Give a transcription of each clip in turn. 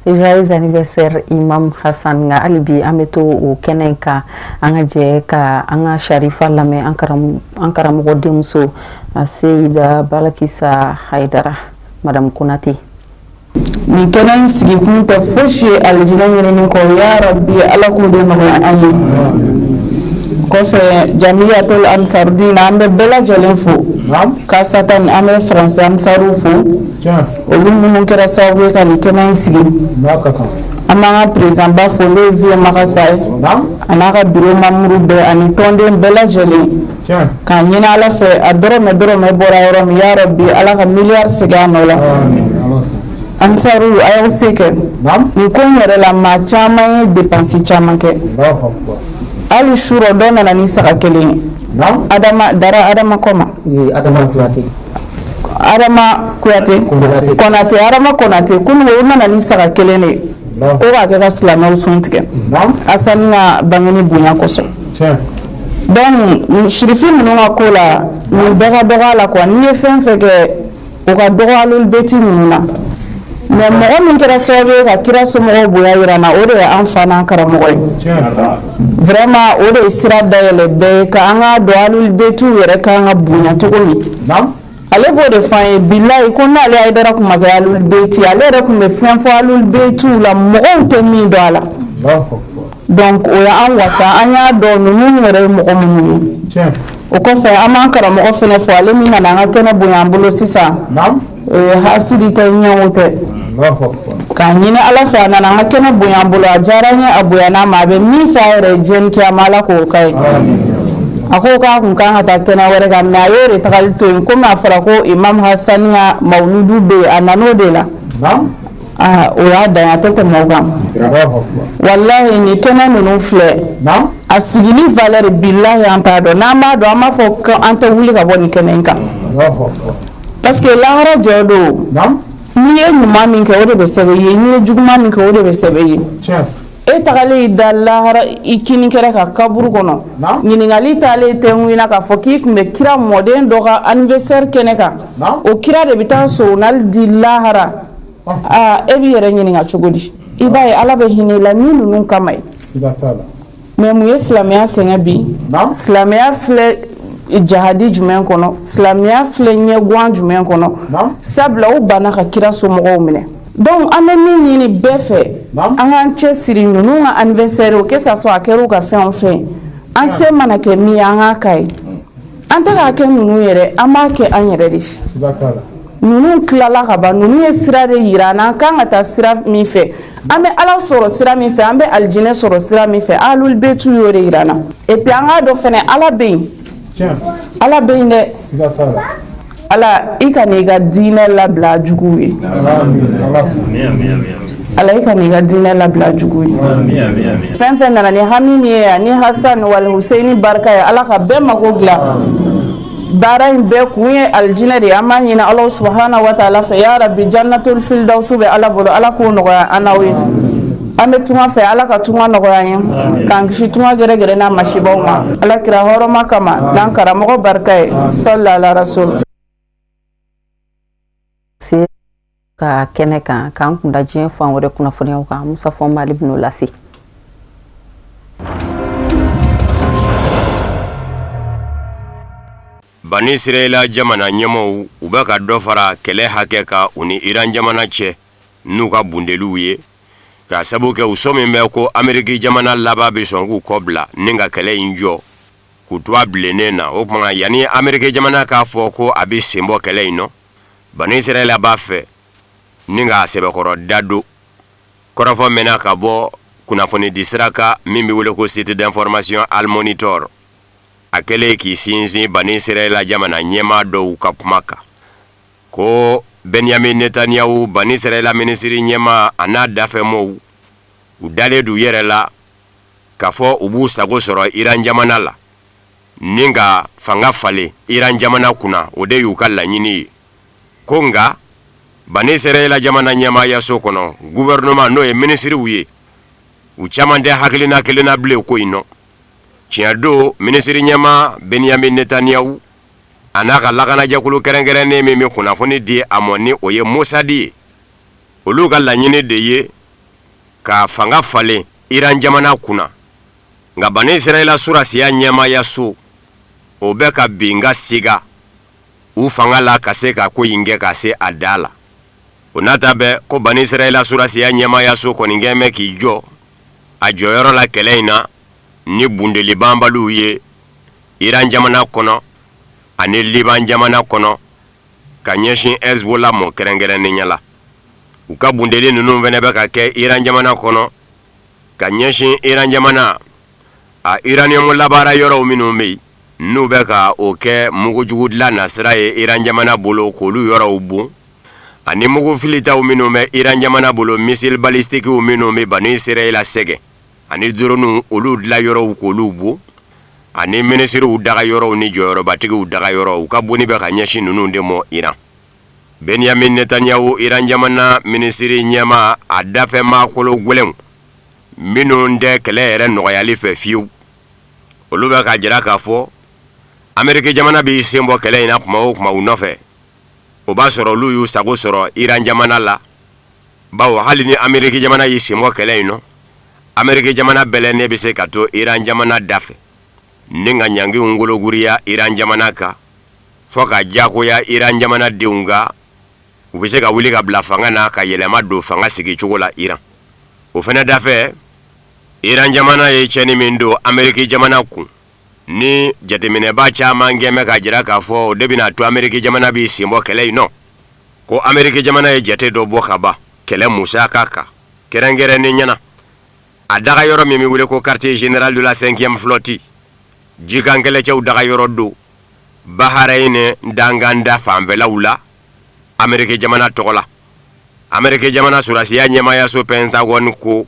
Joyeux anniversaire Imam Hassan. Nka hali bi an bɛ to o kɛnɛ in kan, an ka jɛ ka an ka Sharifa lamɛn, an karamɔgɔ denmuso Seyida Balakisa Hayidara, Madame Konate. Nin kɛnɛ in sigikun tɛ fosi ye alijinɛ ɲinini kɔ. Ya Rabbi, Ala k'o de nɔgɔya an ye. Kɔfɛ, Jamiyatul Ansarudin, an bɛ bɛɛ lajɛlen fo, kasatan an bɛ Faransi Ansaruw fo, olu minnu kɛra sababu ye ka nin kɛnɛ in sigi. An b'an ka président ba fo, n'o ye Vieux Magasa ye, a n'a ka bureau membre bɛɛ ani tɔnden bɛɛ lajɛlen, k'a ɲini Ala fɛ, a dɔrɔmɛ dɔrɔmɛ bɔra yɔrɔ min, ya Rabbi, Ala ka miliyari segin a nɔ la. Ansaru, a y'aw se kɛ nin ko in yɛrɛ la. Maa caman ye dépense caman kɛ. Hali surɔ dɔ nana ni saga kelen ye, Adama Dara, Adama Kɔma, Adama Kuyate, Konate, Adama Konate. Kunun o nana ni saga kelen de ye ko k'a kɛ ka silamɛw sun tigɛ Asani ka bangeni bonya kosɔn. Donc sirifi ninnu ka ko la, nin bɛɛ ka dɔgɔ a la quoi. N'i ye fɛn fɛn kɛ, o ka dɔgɔ alulbeti ninnu na. Mais mɔgɔ min kɛra sababu ye ka kira somɔgɔw bonya yira n na, o de ye an fa n'an karamɔgɔ ye. Vraiment, o de ye sira dayɛlɛ bɛɛ ye ka an k'a dɔn alulbetiw yɛrɛ kan ka bonya cogo min. Ale b'o de fɔ an ye. Bilayi, ko n'ale Hayidara tun ma kɛ alulbeti, ale yɛrɛ tun bɛ fɛn fɔ alulbetiw la mɔgɔw tɛ min dɔn a la. Donc o y'an wasa, an y'a dɔn ninnu yɛrɛ ye mɔgɔ minnu ye. O kɔfɛ, an b'an karamɔgɔ fɛnɛ fɔ, ale min nana an ka kɛnɛ bonya an bolo sisan. Hasidi tɛ, ɲɛwo tɛ, k'a ɲini Ala fɛ, a nana an ka kɛnɛ bonya an bolo, a diyara n ye, a bonyana ma. A bɛ min fɔ a yɛrɛ ye diɲɛ ni kiyama, Ala k'o k'a ye. A ko k'a kun kan ka taa kɛnɛ wɛrɛ kan, mais a y'o de tagali to yen, komi a fɔra ko Imam Hasani ka mawuludu bɛ yen, a nan'o de la. Aa, o y'a dan ye, a tɛ tɛmɛ o kan. Walahi, nin kɛnɛ ninnu filɛ, a sigili valeur, bilahi, an t'a dɔn. N'an b'a dɔn, an b'a fɔ ko an tɛ wuli ka bɔ nin kɛnɛ in kan, parce que lahara jɔ don. N'i ye ɲuman min kɛ, o de bɛ sɛbɛn i ye. N'i ye juguman min kɛ, o de bɛ sɛbɛn i ye. E tagalen i da lahara, i kini kɛrɛ ka kaburu kɔnɔ, ɲininkali taalen tɛ n na k'a fɔ k'i tun bɛ kira mɔden dɔ ka anniversaire kɛnɛ kan, o kira de bɛ taa soronali di lahara. Aa, e b'i yɛrɛ ɲininka cogo di? I b'a ye Ala bɛ hinɛ i la ni ninnu kama ye. Mais mun ye silamɛya sɛgɛn bi? Silamɛya filɛ jahadi jumɛn kɔnɔ? Silamɛya filɛ ɲɛguwan jumɛn kɔnɔ? Sabula u banna ka kira somɔgɔw minɛ. Donc an bɛ min ɲini bɛɛ fɛ, an k'an cɛ siri ninnu ka anniversaire o, que ça soit a kɛra u ka fɛn o fɛn, an se mana kɛ min ye, an k'a k'a ye. An tɛ k'a kɛ ninnu yɛrɛ, an b'a kɛ an yɛrɛ de. Ninnu tilala ka ban, ninnu ye sira de yira an na, an kan ka taa sira min fɛ, an bɛ Ala sɔrɔ sira min fɛ, an bɛ alijinɛ sɔrɔ sira min fɛ. Ahlul Baytu y'o de yira an na. Et puis an k'a dɔn fɛnɛ, Ala bɛ yen, Ala bɛ yen dɛ. Ala, i ka n'i ka diinɛ labila juguw ye. Ala, i ka n'i ka diinɛ labila juguw ye. Fɛn fɛn nana ni hami min ye, ani Hasan wal Huseini barika ye, Ala ka bɛɛ mako dilan. Baara in bɛɛ kun ye alijinɛ de ye. An b'a ɲini Ala subahana wa taala fɛ, ya Rabbi, jannatul firdausu bɛ Ala bolo, Ala k'o nɔgɔya an n'aw ye. An bɛ tunga fɛ, Ala ka tunga nɔgɔya an ye, k'an kisi tunga gɛrɛgɛrɛ n'a masibaw ma, Ala kira hɔrɔma kama, n'an karamɔgɔ barika ye, salli ala rasul. Se ka kɛnɛ kan k'an kunda diɲɛ fan wɛrɛ kunnafoniyaw kan, Musa Fɔnba, ale bɛn'o lase. Bani Israɛla jamana ɲɛmɔgɔw, u bɛ ka dɔ fara kɛlɛ hakɛ kan u ni Iran jamana cɛ n'u ka bundeliw ye, k'a sabu kɛ u sɔmin bɛ ko Ameriki jamana laban bɛ sɔn k'u kɔ bila ni ka kɛlɛ in jɔ k'u to a bilennen na. O tuma, yanni Ameriki jamana k'a fɔ ko a bɛ sen bɔ kɛlɛ in nɔ, Bani Israɛla b'a fɛ ni k'a sɛbɛkɔrɔ da don. Kɔrɔfɔ mɛnna ka bɔ kunnafonidi sira kan min bɛ wele ko site d'information Al Monitor, a kɛlen k'i sinsin Bani Israɛla jamana ɲɛmaa dɔw ka kuma kan ko Benyamin Netanyahu, Bani Israɛla minisiri ɲɛmaa, a n'a dafɛmɔgɔw, u dalen d'u yɛrɛ la k'a fɔ u b'u sago sɔrɔ Iran jamana la ni ka fanga falen Iran jamana kunna, o de y'u ka laɲini ye. Ko nka Bani Israɛla jamana ɲɛmaayaso kɔnɔ, gouvernement, n'o ye minisiriw ye, u caman tɛ hakilina kelen na bilen ko in nɔ. Tiɲɛ don, minisiri ɲɛmaa Benyamin Netanyahu a n'a ka lakanajɛkulu kɛrɛnkɛrɛnnen min bɛ kunnafoni di a ma, ni o ye Mossad ye, olu ka laɲini de ye Ka fanga falen Iran jamana kunna, nka Bani Israɛla surasiya ɲɛmaayaso, o bɛ ka bin ka siga u fanga la ka se ka ko in kɛ ka se a dan la. O n'a ta bɛɛ, ko Bani Israɛla surasiya ɲɛmaayaso kɔni kɛn bɛ k'i jɔ a jɔyɔrɔ la kɛlɛ in na ni bundeli banbaliw ye Iran jamana kɔnɔ ani Liban jamana kɔnɔ ka ɲɛsin Hezbollah mɔ kɛrɛnkɛrɛnnenya la. U ka bundeli ninnu fana bɛ ka kɛ Iran jamana kɔnɔ ka ɲɛsin Iran jamana a uranium labaara yɔrɔw minnu bɛ yen, n'u bɛ ka o kɛ mugujugu dilan nasira ye Iran jamana bolo, k'olu yɔrɔw bon, ani mugu filitaw minnu bɛ Iran jamana bolo, missile balistikiw minnu bɛ Bani Israɛla sɛgɛn, ani droniw, olu dilan yɔrɔw, k'olu bon, ani minisiriw daga yɔrɔw ni jɔyɔrɔbatigiw daga yɔrɔw. U ka bonni bɛ ka ɲɛsin ninnu de ma Iran. Benyamin Netanyahu, Iran jamana minisiri ɲɛmaa, a dafɛ maa kolo gɛlɛnw minnu tɛ kɛlɛ yɛrɛ nɔgɔyali fɛ fiyewu, olu bɛ k'a jira k'a fɔ Ameriki jamana b'i sen bɔ kɛlɛ in na tuma o tuma u nɔfɛ, o b'a sɔrɔ olu y'u sago sɔrɔ Iran jamana la, bawo hali ni Ameriki jamana y'i sen bɔ kɛlɛ in nɔ, Ameriki jamana bɛlɛnnen bɛ se ka to Iran jamana da fɛ ni ka ɲangiw kologiriya Iran jamana kan, fɔ ka diyagoya Iran jamana denw kan, u bɛ se ka wuli ka bila fanga na ka yɛlɛma don fanga sigicogo la Iran. O fana dafɛ, Iran jamana ye cɛnni min don Ameriki jamana kun, ni jateminɛba caman kɛn bɛ k'a jira k'a fɔ o de bɛna to Ameriki jamana b'i sen bɔ kɛlɛ in nɔ, ko Ameriki jamana ye jate dɔ bɔ ka ban kɛlɛ musaka kan, kɛrɛnkɛrɛnnenya na a daga yɔrɔ min bɛ wele ko quartier général de la 5e flotte, jikan kɛlɛcɛw daga yɔrɔ don Bahrain danganda fanfɛlaw la Ameriki jamana tɔgɔ la. Ameriki jamana surasiya ɲɛmaayaso Pentagone ko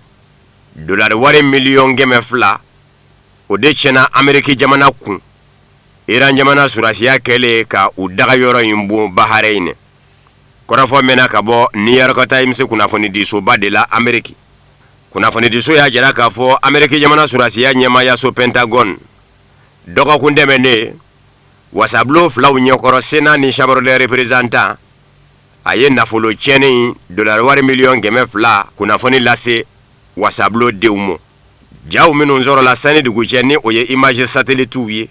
dolari wari miliyɔn 200, o de tiɲɛna Ameriki jamana kun, Iran jamana surasiya kɛlen ka u daga yɔrɔ in bon Bahrain. Kɔrɔfɔ mɛnna ka bɔ New York Times kunnafonidisoba de la Ameriki. Kunnafonidiso y'a jira k'a fɔ Ameriki jamana surasiya ɲɛmaayaso Pentagone, dɔgɔkun tɛmɛnen, wasabulon filaw ɲɛkɔrɔ, Sénat ni Chambre des représentants, a ye nafolo tiɲɛni dolari wari miliyɔn 200 kunnafoni lase wasabulon denw ma. Jaw minnu sɔrɔla sanni dugu cɛ, ni o ye image satellitew ye,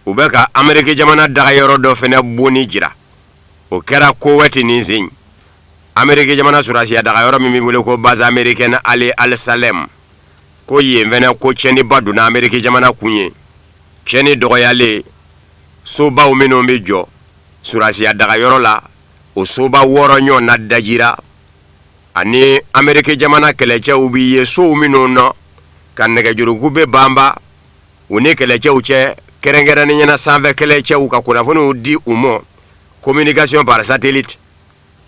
u bɛ ka Ameriki jamana dagayɔrɔ dɔ fana bonni jira. O kɛra Kowɛti nin sen, Ameriki jamana surasiya dagayɔrɔ min bɛ wele ko base américaine Ali Al Salem, ko yen fana ko tiɲɛniba donna Ameriki jamana kun ye. Tiɲɛni dɔgɔyalen, sobaw minnu bɛ jɔ surasiya dagayɔrɔ la, o soba 6 ɲɔgɔn na dajira, ani Ameriki jamana kɛlɛcɛw bɛ ye sow minnu nɔ ka nɛgɛjuruku bɛ banba u ni kɛlɛcɛw cɛ, kɛrɛnkɛrɛnnenya na sanfɛ kɛlɛcɛw ka kunnafoniw di u ma, communication par satellite,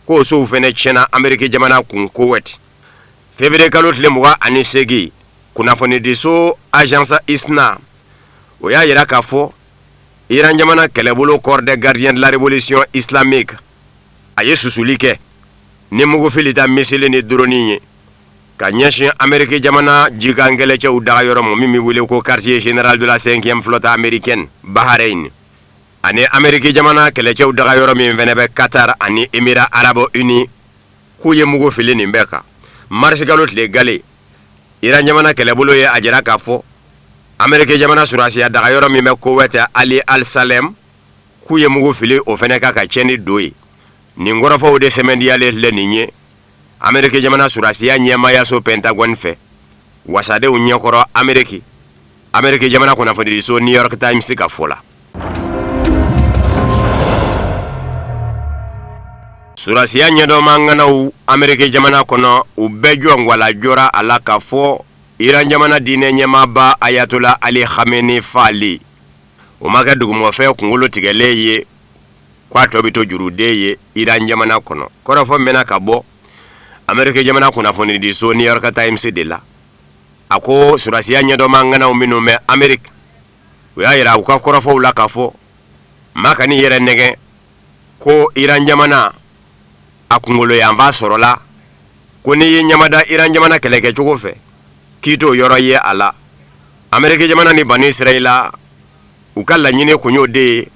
k'o sow fana tiɲɛna Ameriki jamana kun Kowɛti. Février kalo tile 28, kunnafonidiso agence ISNA, o y'a jira k'a fɔ Iran jamana kɛlɛbolo Corps des gardiens de la révolution islamique, a ye susuli kɛ ni mugu filita missile ni drone ye ka ɲɛsin Ameriki jamana jikan kɛlɛcɛw dagayɔrɔ ma min bɛ wele ko quartier général de la 5e flotte américaine Bahreïn, ani Ameriki jamana kɛlɛcɛw dagayɔrɔ min fana bɛ Qatar ani Émirats arabes unis, k'u ye mugu fili nin bɛɛ kan. Marisikalo tile gale, Iran jamana kɛlɛbolo ye a jira k'a fɔ Ameriki jamana surasiya dagayɔrɔ min bɛ Kowɛti Ali Al Salem, k'u ye mugu fili o fana kan ka tiɲɛni don yen. Nin kɔrɔfɔw de sɛmɛntiyalen filɛ nin ye Ameriki jamana surasiya ɲɛmaayaso Pentagone fɛ wasadenw ɲɛkɔrɔ Ameriki, Ameriki jamana kunnafonidiso New York Times ka fɔ la. Surasiya ɲɛdɔnma ŋanaw Ameriki jamana kɔnɔ, u bɛɛ jɔngwala jɔra a la k'a fɔ Iran jamana diinɛ ɲɛmaaba Ayatola Ali Khamenei faali, o ma kɛ dugumafɛn kunkolo tigɛlen ye, k'a tɔ bɛ to juruden ye Iran jamana kɔnɔ. Kɔrɔfɔ mɛnna ka bɔ Ameriki jamana kunnafonidiso New York Times de la. A ko surasiya ɲɛdɔnma ŋanaw minnu bɛ Ameriki, u y'a jira u ka kɔrɔfɔw la k'a fɔ maa kan'i yɛrɛ nɛgɛn ko Iran jamana a kunkolo yanfan sɔrɔla, ko n'i ye ɲamada Iran jamana kɛlɛkɛcogo fɛ, k'i t'o yɔrɔ ye a la. Ameriki jamana ni Bani Israɛla, u ka laɲini kun y'o de ye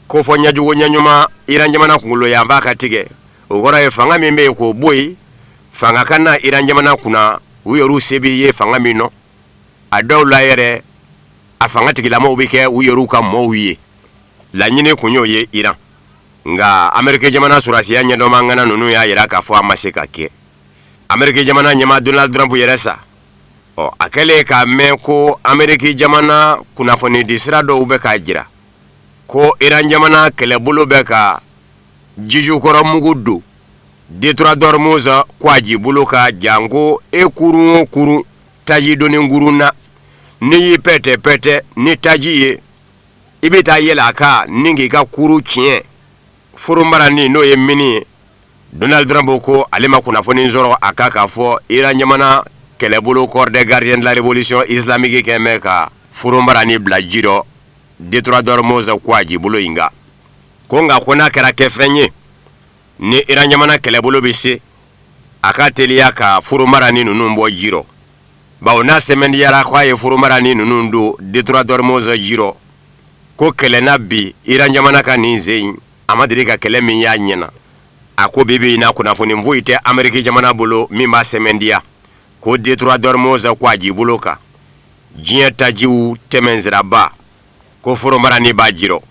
ko fɔ ɲɛjugu ɲɛɲuman Iran jamana kunkolo yanfan ka tigɛ. O kɔrɔ ye fanga min bɛ yen k'o bɔ yen, fanga ka na Iran jamana kunna. U yɛrɛw se b'i ye fanga min nɔ, a dɔw la yɛrɛ a fanga tigilamaw bɛ kɛ u yɛrɛw ka mɔɔw ye. Laɲini kun y'o ye Iran, nka Ameriki jamana sɔrɔdasiya ɲɛdɔnba ŋana ninnu y'a jira k'a fɔ a ma se ka kɛ. Ameriki jamana ɲɛmaa Donald Trump yɛrɛ sa, ɔ a kɛlen k'a mɛn ko Ameriki jamana kunnafonidi sira dɔw bɛ k'a jira ko Iran jamana kɛlɛbolo bɛ ka jijukɔrɔ mugu don détroit d'Ormuz kɔgɔjibolo kan, janko e kurun o kurun taji doni kurun na, n'i y'i pɛtɛ pɛtɛ ni taji ye, i bɛ taa yɛlɛ a kan ni k'i ka kurun tiɲɛ foronbarani, n'o ye mini ye. Donald Trump ko ale ma kunnafoni sɔrɔ a kan k'a fɔ Iran jamana kɛlɛbolo Corps des gardiens de la révolution islamique kɛ mɛ ka foronbarani bila ji rɔ détroit d'Ormuz kɔgɔjibolo in kan. Ko nka ko n'a kɛra kɛfɛn ye ni Iran jamana kɛlɛbolo bɛ se a ka teliya ka foronbarani ninnu bɔ ji rɔ, bawo n'a sɛmɛntiyara k'a ye foronbarani ninnu don détroit d'Ormuz ji rɔ, ko kɛlɛ na bi Iran jamana ka nin sen in, a ma deli ka kɛlɛ min y'a ɲɛna. A ko bi bi in na, kunnafoni foyi tɛ Ameriki jamana bolo min b'a sɛmɛntiya ko détroit d'Ormuz kɔgɔjibolo kan, diɲɛ tajiw tɛmɛnsiraba, ko foronbarani b'a ji rɔ.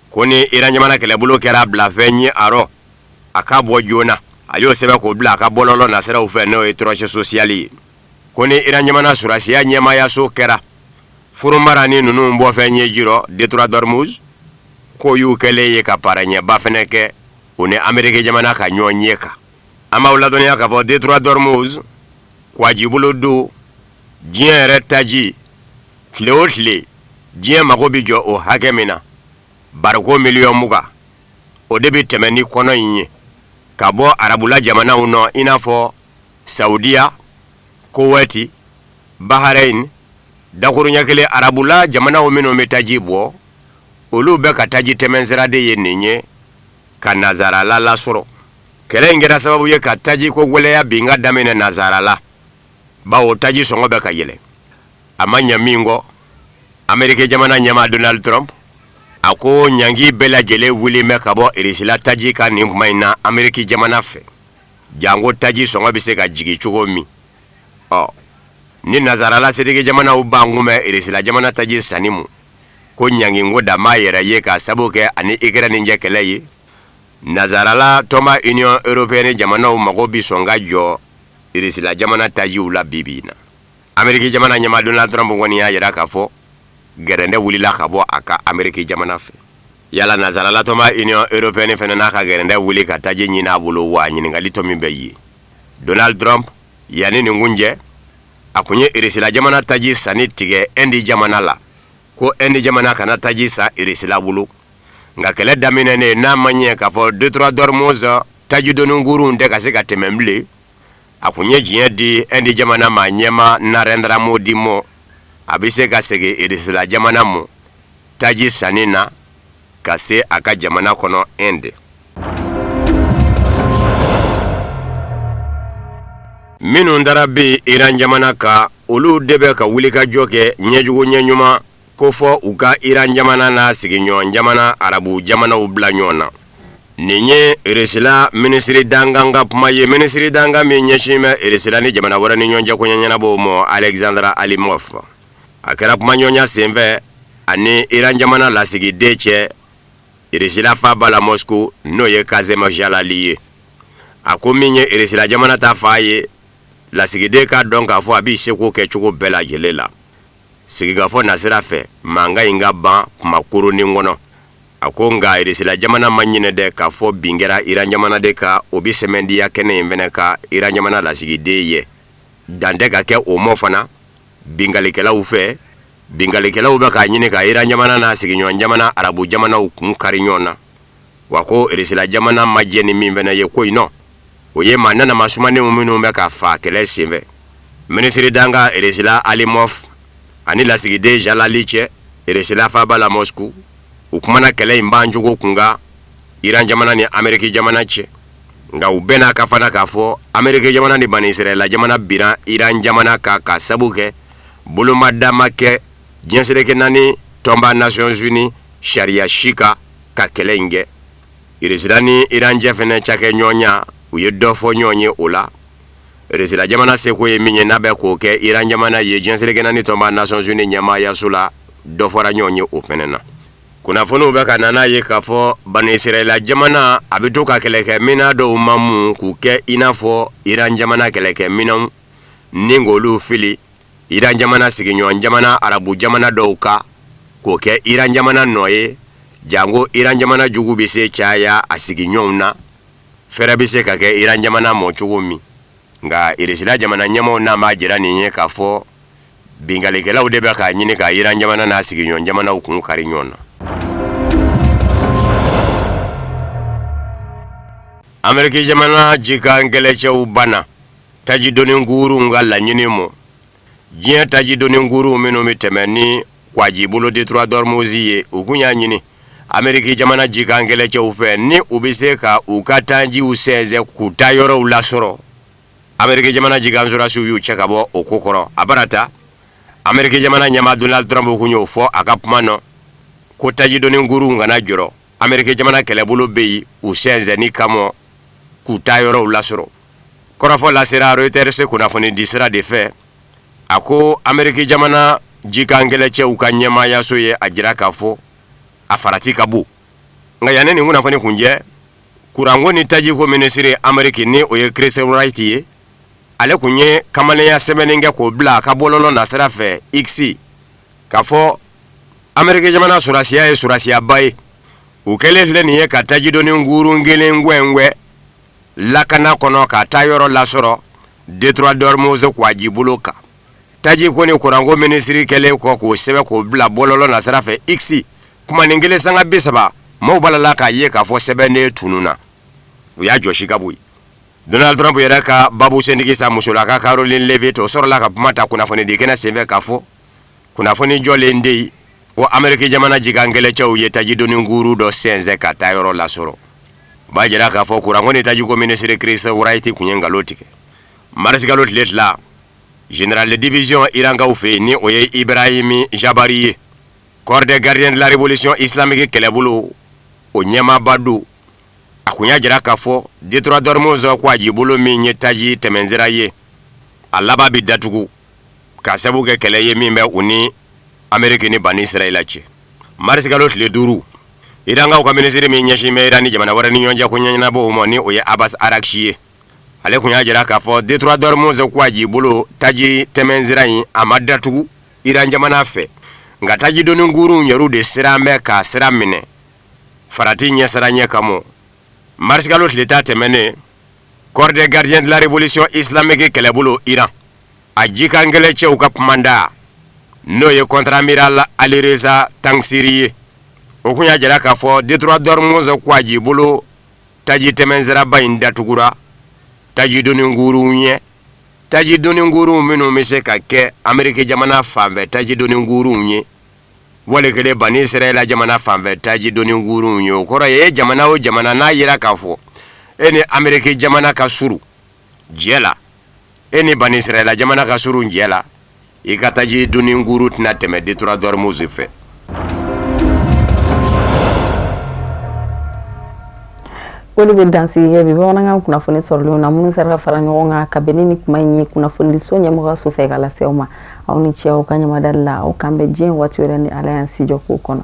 Ko ni Iran jamana kɛlɛbolo kɛra bilafɛn ye a rɔ, a ka bɔ joona. A y'o sɛbɛn k'o bila a ka bɔlɔlɔ nasiraw fɛ, n'o ye Truth Social ye, ko ni Iran jamana sɔrɔdasiya ɲɛmaayaso kɛra foronbarani ninnu bɔfɛn ye ji rɔ détroit d'Ormuz, k'o y'u kɛlen ye ka paraɲɛba fɛnɛ kɛ u ni Ameriki jamana ka ɲɔgɔn ye kan. An b'aw ladɔnniya k'a fɔ détroit d'Ormuz kɔgɔjibolo don, diɲɛ yɛrɛ taji tile o tile diɲɛ mago bɛ jɔ o hakɛ min na, bariko miliyɔn 20, o de bɛ tɛmɛ ni kɔnɔ in ye ka bɔ arabula jamanaw nɔ, i n'a fɔ Saudiya, Kowɛti, Bahrain, dakuruɲɛ kelen arabula jamanaw minnu bɛ taji bɔ, olu bɛ ka taji tɛmɛnsira de ye nin ye ka nazarala lasɔrɔ. Kɛlɛ in kɛra sababu ye ka taji ko gwɛlɛya bin ka daminɛ nazarala, bawo taji sɔngɔ bɛ ka yɛlɛ. A ma ɲɛ min kɔ, Ameriki jamana ɲɛmaa Donald Trump a ko ɲangi bɛɛ lajɛlen wulilen bɛ ka bɔ Irisila taji kan nin kuma in na Ameriki jamana fɛ, janko taji sɔngɔ bɛ se ka jigin cogo min. Ɔ ni nazarala setigi jamanaw ban kun bɛ Irisila jamana taji sanni mu, ko ɲanginko dan b'a yɛrɛ ye k'a sabu kɛ ani Ukraine cɛ kɛlɛ ye. Nazarala tɔnba Union européenne jamanaw mago bɛ sɔn ka jɔ Irisila jamana tajiw la bi bi in na. Ameriki jamana ɲɛmaa Donald Trump kɔni y'a jira k'a fɔ gɛrɛndɛ wulila ka bɔ a ka Ameriki jamana fɛ. Yala nazarala tɔnba Union européenne fana n'a ka gɛrɛndɛ wuli ka taji ɲini a bolo wa? Ɲininkali tɔ min bɛ yen, Donald Trump yanni nin kun cɛ, a kun ye Irisila jamana taji sanni tigɛ Inde jamana la, ko Inde jamana kana taji san Irisila bolo. Nka kɛlɛ daminɛnen, n'a ma ɲɛ k'a fɔ détroit d'Ormuz taji doni kurun tɛ ka se ka tɛmɛ bilen, a kun ye diɲɛ di Inde jamana maa ɲɛmaa Narendra Modi mɔ, a bɛ se ka segin Irisila jamana mɔ taji sanni na ka se a ka jamana kɔnɔ Inde. Minnu taara bin Iran jamana kan, olu de bɛ ka wulikajɔ kɛ ɲɛjugu ɲɛɲuman ko fɔ u ka Iran jamana n'a sigiɲɔgɔn jamana arabu jamanaw bila ɲɔgɔn na. Nin ye Irisila minisiri dankan ka kuma ye, minisiri dankan min ɲɛsin bɛ Irisila ni jamana wɛrɛ ni ɲɔgɔn cɛ koɲɛ ɲɛnabɔw ma, Alexandre Alimov. A kɛra kumaɲɔgɔnya senfɛ ani Iran jamana lasigiden cɛ Irisila faaba la Moscou, n'o ye Kazem Jalali ye. A ko min ye Irisila jamana ta fan ye, lasigiden k'a dɔn k'a fɔ a b'i seko kɛ cogo bɛɛ lajɛlen la sigikafɔ nasira fɛ mankan in ka ban kuma koronin kɔnɔ. A ko nka Irisila jamana ma ɲinɛ dɛ k'a fɔ bin kɛra Iran jamana de kan. O bɛ sɛmɛntiya kɛnɛ in fana kan Iran jamana lasigiden ye, dan tɛ ka kɛ o mɔ fana binkalikɛlaw fɛ. Binkalikɛlaw bɛ k'a ɲini ka Iran jamana n'a sigiɲɔgɔn jamana arabu jamanaw kun kari ɲɔgɔn na. Wa ko Irisila jamana ma jɛ ni min fana ye ko in nɔ, o ye maa nanama sumanenw minnu bɛ ka fa kɛlɛ senfɛ. Minisiri dankan Irisila Alimov ani lasigiden Jalali cɛ Irisila faaba la Moscou, u kumana kɛlɛ in bancogo kunkan Iran jamana ni Ameriki jamana cɛ. Nka u bɛn'a kan fana k'a fɔ Ameriki jamana ni Banisirayila jamana binna Iran jamana kan ka sabu kɛ bolomada ma kɛ diɲɛ seleke naani tɔnba Nations Unies sariya si kan ka kɛlɛ in kɛ. Irisila ni Iran cɛ fana cakɛɲɔgɔnya, u ye dɔ fɔ ɲɔgɔn ye o la. Irisila jamana seko ye min ye n'a bɛ k'o kɛ Iran jamana ye diɲɛ seleke naani tɔnba Nations Unies ɲɛmaayaso la dɔ fɔra ɲɔgɔn ye o fɛnɛ na. Kunnafoniw bɛ ka na n'a ye k'a fɔ Bani Israɛla jamana a bɛ to ka kɛlɛkɛminɛn dɔw mamu k'u kɛ i n'a fɔ Iran jamana kɛlɛkɛminɛnw ni k'olu fili Iran jamana sigiɲɔgɔn jamana arabu jamana dɔw kan k'o kɛ Iran jamana nɔ ye janko Iran jamana jugu bɛ se caya a sigiɲɔgɔnw na fɛɛrɛ bɛ se ka kɛ Iran jamana mɔ cogo min nka Irisila jamana ɲɛmaaw n'a m'a jira nin ye k'a fɔ binkannikɛlaw de bɛ k'a ɲini ka Iran jamana n'a sigiɲɔgɔn jamanaw kun kari ɲɔgɔn na. Ameriki jamana jikan kɛlɛcɛw banna taji doni kurunw ka laɲini mɔ diɲɛ taji doni kurunw minnu bɛ tɛmɛ ni kwajibolo détroit d'Ormuz ye u kun y'a ɲini Ameriki jamana jikan kɛlɛcɛw fɛ ni u bɛ se ka u ka tajiw sɛnsɛn k'u taa yɔrɔw lasɔrɔ Ameriki jamana jikan sɔrɔdasiw y'u cɛ ka bɔ o ko kɔrɔ a bara ta Ameriki jamana ɲɛmaa Donald Trump kun y'o fɔ a ka kuma nɔ ko taji doni kurunw kana jɔrɔ Ameriki jamana kɛlɛbolo bɛ yen u sɛnsɛnni kama k'u taa yɔrɔw lasɔrɔ kɔrɔfɔ lasera Reuters kunnafoni di sira de fɛ a ko Ameriki jamana jikan kɛlɛcɛw ka ɲɛmaayaso ye a jira k'a fɔ a farati ka bon nka yanni nin kunnafoni kuncɛ kuranko ni tajiko minisiri Ameriki ni o ye Chris Wright ye ale kun ye kamalenya sɛbɛnni kɛ k'o bila a ka bɔlɔlɔ nasira fɛ X k'a fɔ Ameriki jamana sɔrɔdasiya ye sɔrɔdasiyaba ye u kɛlen filɛ nin ye ka tajidoni kurun kelen gɛngɛn lakana kɔnɔ ka taa yɔrɔ lasɔrɔ détroit d'Ormuz kwajibolo kan taji ko ni kuranko minisiri kɛlen kɔ k'o sɛbɛn k'o bila bɔlɔlɔ nasira fɛ X kumanin kelen sanga 30 maaw b'a la k'a ye k'a fɔ sɛbɛnden tununna u y'a jɔsi ka bɔ yen Donald Trump yɛrɛ ka babu sentigi sa musolaka Karoline Leavitt o sɔrɔla ka kuma ta kunnafonidi kɛnɛ senfɛ k'a fɔ kunnafoni jɔlen de yen ko Ameriki jamana jikan kɛlɛcɛw ye tajidoni kurun dɔ sɛnsɛn ka taa yɔrɔ lasɔrɔ o b'a jira k'a fɔ kuranko ni tajiko minisiri Chris Wright kun ye nkalon tigɛ marisikalo tile 2 général de division Irankaw fɛ yen ni o ye Ibrahim Jabari ye corps des gardiens de la révolution islamique kɛlɛbolo o ɲɛmaaba don a kun y'a jira k'a fɔ détroit d'Ormuz kwajibolo min ye taji tɛmɛnsira ye a laban bɛ datugu k'a sabu kɛ kɛlɛ ye min bɛ u ni Ameriki ni Bani Israɛla cɛ marisikalo tile 5 Irankaw ka minisiri min ɲɛsin bɛ Iran ni jamana wɛrɛ ni ɲɔgɔn cɛ ko ɲɛnabɔw ma ni o ye Abbas Araghchi ye ale kun y'a jira k'a fɔ détroit d'Ormuz kwajibolo taji tɛmɛnsira in a ma datugu Iran jamana fɛ nka tajidoni kurunw yɛrɛw de siran bɛ k'a sira minɛ farati ɲɛsiranɲɛ kama marisikalo tile 10 tɛmɛnen corps des gardiens de la révolution islamique kɛlɛbolo Iran a jikan kɛlɛcɛw ka kumanda n'o ye contre-amiral Alireza Tangsiri ye o kun y'a jira k'a fɔ détroit d'Ormuz kwajibolo taji tɛmɛnsiraba in datugura tajidoni kurunw ɲɛ tajidoni kurunw minnu bɛ se ka kɛ Ameriki jamana fanfɛ tajidoni kurunw ye wali kelen Bani Israɛla jamana fanfɛ tajidoni kurunw ye o kɔrɔ ye e jamana o jamana n'a yira k'a fɔ e ni Ameriki jamana ka surun jɛ la e ni Bani Israɛla jamana ka surun jɛ la i ka taji doni kurun tɛna tɛmɛ détroit d'Ormuz fɛ. O de bɛ dansigi kɛ bi bamanankan kunnafoni sɔrɔlenw na minnu sera ka fara ɲɔgɔn kan ka bɛn ni nin kuma in ye kunnafonidiso ɲɛmɔgɔyaso fɛ ka lase aw ma. Aw ni ce aw ka ɲamadali la, aw k'an bɛn diɲɛ waati wɛrɛ ni Ala y'an si jɔ k'o kɔnɔ.